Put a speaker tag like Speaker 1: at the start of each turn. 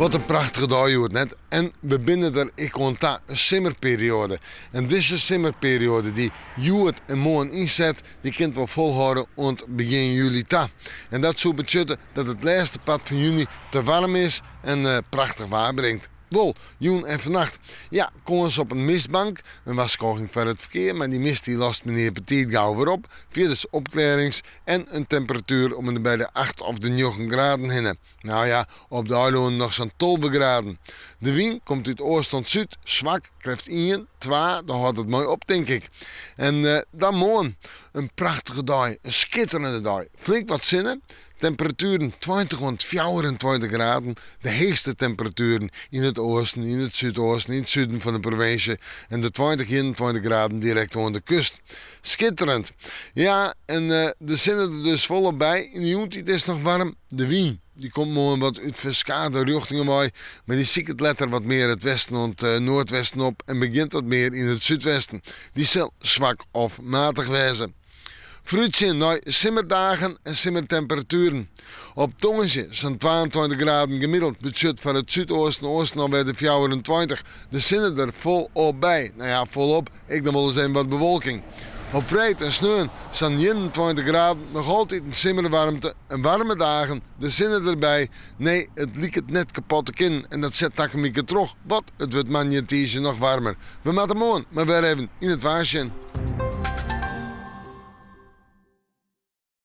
Speaker 1: Wat in prachtige dei hjoed, net? En we binne der ek oan ta, in simmerperioade. En dizze simmerperioade dy't hjoed en moarn ynset, dy kin wol folhâlde oant begjin july ta. En dat soe betsjutte dat it lêste part fan juny te waarm is en prachtich waar bringt. Wol, jûn en fannacht. Ja, kâns op in mistbank, in warskôging foar it ferkear, mar dy mist dy lost menear betiid gau wer op. Fierders opklearrings en in temperatuer om en by de acht of de njoggen graden hinne. No ja, op de eilannen noch sa'n 12 graden. De wyn komt út east oant súd, swak, krêft ien, twa, dêr hâldt it mei op tink ik. En dan moarn, in prachtige dei, in skitterende dei. Flink wat sinne, Temperatueren 20 oant 24 graden, de heechste temperatueren yn it oasten, yn it súdeasten, yn it suden fan de provinsje en de 20, 21 graden direkt oan de kust. Skitterend! Ja, en de sinne der dus folop by. Yn de jûntiid is it noch waarm. De wyn dy komt moarn wat út ferskate rjochtingen wei, mar dy siket letter wat mear it westen oant noardwesten op en begjint wat mear yn it súdwesten. Dy sil swak of matich wêze. Foarútsjen nei simmerdagen en simmertemperatueren. Op tongersdei sa'n 22 graden gemiddeld betsjut foar it súdeasten oasten alwer de 24. De sinne der folop by. No ja, folop, ek noch wolris even wat bewolking. Op freed en sneon sa'n 21 graden, noch altyd in simmerwaarmte en waarme dagen, de sinne derby. Nee, it liket net kapot te kinnen en dat set takom wike troch, want it wurdt moandei en tiisdei noch waarmer. We moatte moarn mar wer even yn it waar sjen.